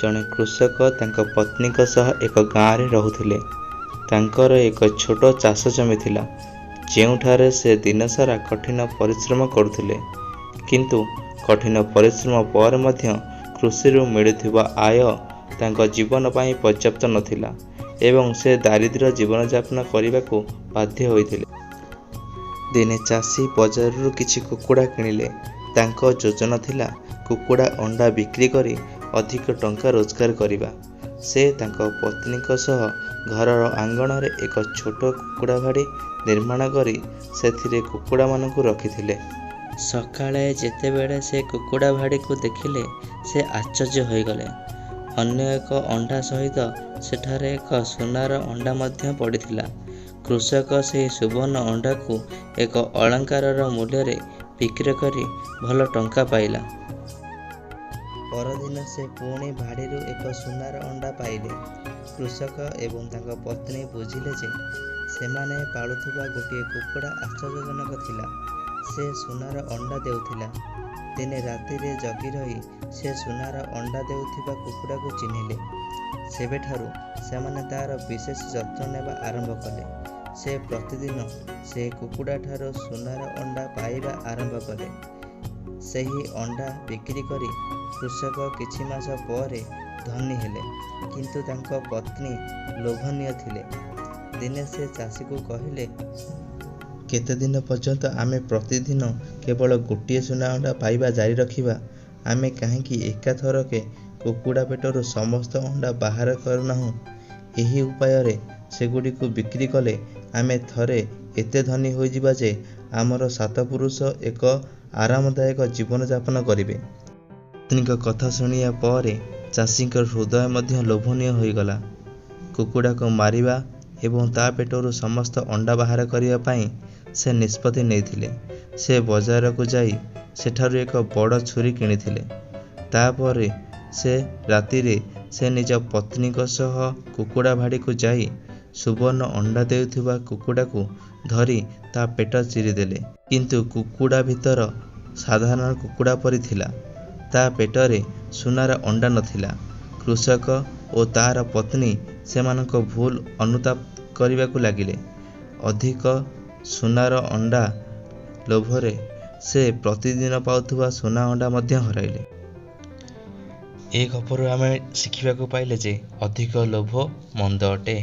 ଜଣେ କୃଷକ ତାଙ୍କ ପତ୍ନୀଙ୍କ ସହ ଏକ ଗାଆଁରେ ରହୁଥିଲେ। ତାଙ୍କର ଏକ ଛୋଟ ଚାଷ ଜମି ଥିଲା, ଯେଉଁଠାରେ ସେ ଦିନସାରା କଠିନ ପରିଶ୍ରମ କରୁଥିଲେ। କିନ୍ତୁ କଠିନ ପରିଶ୍ରମ ପରେ ମଧ୍ୟ କୃଷିରୁ ମିଳୁଥିବା ଆୟ ତାଙ୍କ ଜୀବନ ପାଇଁ ପର୍ଯ୍ୟାପ୍ତ ନଥିଲା ଏବଂ ସେ ଦାରିଦ୍ର୍ୟ ଜୀବନଯାପନ କରିବାକୁ ବାଧ୍ୟ ହୋଇଥିଲେ। ଦିନେ ଚାଷୀ ବଜାରରୁ କିଛି କୁକୁଡ଼ା କିଣିଲେ। ତାଙ୍କ ଯୋଜନା ଥିଲା କୁକୁଡ଼ା ଅଣ୍ଡା ବିକ୍ରି କରି ଅଧିକ ଟଙ୍କା ରୋଜଗାର କରିବା। ସେ ତାଙ୍କ ପତ୍ନୀଙ୍କ ସହ ଘରର ଆଙ୍ଗଣରେ ଏକ ଛୋଟ କୁକୁଡ଼ା ଭାଡ଼ି ନିର୍ମାଣ କରି ସେଥିରେ କୁକୁଡ଼ାମାନଙ୍କୁ ରଖିଥିଲେ। ସକାଳେ ଯେତେବେଳେ ସେ କୁକୁଡ଼ା ଭାଡ଼ିକୁ ଦେଖିଲେ, ସେ ଆଶ୍ଚର୍ଯ୍ୟ ହୋଇଗଲେ। ଅନ୍ୟ ଏକ ଅଣ୍ଡା ସହିତ ସେଠାରେ ଏକ ସୁନାର ଅଣ୍ଡା ମଧ୍ୟ ପଡ଼ିଥିଲା। କୃଷକ ସେହି ସୁବର୍ଣ୍ଣ ଅଣ୍ଡାକୁ ଏକ ଅଳଙ୍କାରର ମୂଲ୍ୟରେ ବିକ୍ରୟ କରି ଭଲ ଟଙ୍କା ପାଇଲା। ପରଦିନ ସେ ପୁଣି ଭାଡ଼ିରୁ ଏକ ସୁନାର ଅଣ୍ଡା ପାଇଲେ। କୃଷକ ଏବଂ ତାଙ୍କ ପତ୍ନୀ ବୁଝିଲେ ଯେ ସେମାନେ ପାଳୁଥିବା ଗୋଟିଏ କୁକୁଡ଼ା ଆଶ୍ଚର୍ଯ୍ୟଜନକ ଥିଲା। ସେ ସୁନାର ଅଣ୍ଡା ଦେଉଥିଲା। ଦିନେ ରାତିରେ ଜଗି ରହି ସେ ସୁନାର ଅଣ୍ଡା ଦେଉଥିବା କୁକୁଡ଼ାକୁ ଚିହ୍ନିଲେ। ସେବେଠାରୁ ସେମାନେ ତା'ର ବିଶେଷ ଯତ୍ନ ନେବା ଆରମ୍ଭ କଲେ। ସେ ପ୍ରତିଦିନ ସେହି କୁକୁଡ଼ାଠାରୁ ସୁନାର ଅଣ୍ଡା ପାଇବା ଆରମ୍ଭ କଲେ। ସେହି ଅଣ୍ଡା ବିକ୍ରି କରି କୃଷକ କିଛି ମାସ ପରେ ଧନୀ ହେଲେ, କିନ୍ତୁ ତାଙ୍କ ପତ୍ନୀ ଲୋଭନୀୟ ଥିଲେ। ଦିନେ ସେ ଚାଷୀକୁ କହିଲେ, କେତେ ଦିନ ପର୍ଯ୍ୟନ୍ତ ଆମେ ପ୍ରତିଦିନ କେବଳ ଗୋଟିଏ ସୁନା ଅଣ୍ଡା ପାଇବା ଜାରି ରଖିବା? ଆମେ କାହିଁକି ଏକାଥରକେ କୁକୁଡ଼ା ପେଟରୁ ସମସ୍ତ ଅଣ୍ଡା ବାହାର କରୁନାହୁଁ? ଏହି ଉପାୟରେ ସେଗୁଡ଼ିକୁ ବିକ୍ରି କଲେ ଆମେ ଥରେ ଏତେ ଧନୀ ହୋଇଯିବା ଯେ ଆମର ସାତ ପୁରୁଷ ଏକ ଆରାମଦାୟକ ଜୀବନ ଯାପନ କରିବେ। ପତ୍ନୀଙ୍କ କଥା ଶୁଣିବା ପରେ ଚାଷୀଙ୍କ ହୃଦୟ ମଧ୍ୟ ଲୋଭନୀୟ ହୋଇଗଲା। କୁକୁଡ଼ାକୁ ମାରିବା ଏବଂ ତା' ପେଟରୁ ସମସ୍ତ ଅଣ୍ଡା ବାହାର କରିବା ପାଇଁ ସେ ନିଷ୍ପତ୍ତି ନେଇଥିଲେ। ସେ ବଜାରକୁ ଯାଇ ସେଠାରୁ ଏକ ବଡ଼ ଛୁରୀ କିଣିଥିଲେ। ତା'ପରେ ସେ ରାତିରେ ସେ ନିଜ ପତ୍ନୀଙ୍କ ସହ କୁକୁଡ଼ା ଭାଡ଼ିକୁ ଯାଇ ସୁବର୍ଣ୍ଣ ଅଣ୍ଡା ଦେଉଥିବା କୁକୁଡ଼ାକୁ ଧରି ତା' ପେଟ ଚିରିଦେଲେ। କିନ୍ତୁ କୁକୁଡ଼ା ଭିତର ସାଧାରଣ କୁକୁଡ଼ା ପରି ଥିଲା। ତା' ପେଟରେ ସୁନାର ଅଣ୍ଡା ନଥିଲା। କୃଷକ ଓ ତା'ର ପତ୍ନୀ ସେମାନଙ୍କ ଭୁଲ ଅନୁତାପ କରିବାକୁ ଲାଗିଲେ। ଅଧିକ ସୁନାର ଅଣ୍ଡା ଲୋଭରେ ସେ ପ୍ରତିଦିନ ପାଉଥିବା ସୁନା ଅଣ୍ଡା ମଧ୍ୟ ହରାଇଲେ। ଏ ଗପରୁ ଆମେ ଶିଖିବାକୁ ପାଇଲେ ଯେ ଅଧିକ ଲୋଭ ମନ୍ଦ ଅଟେ।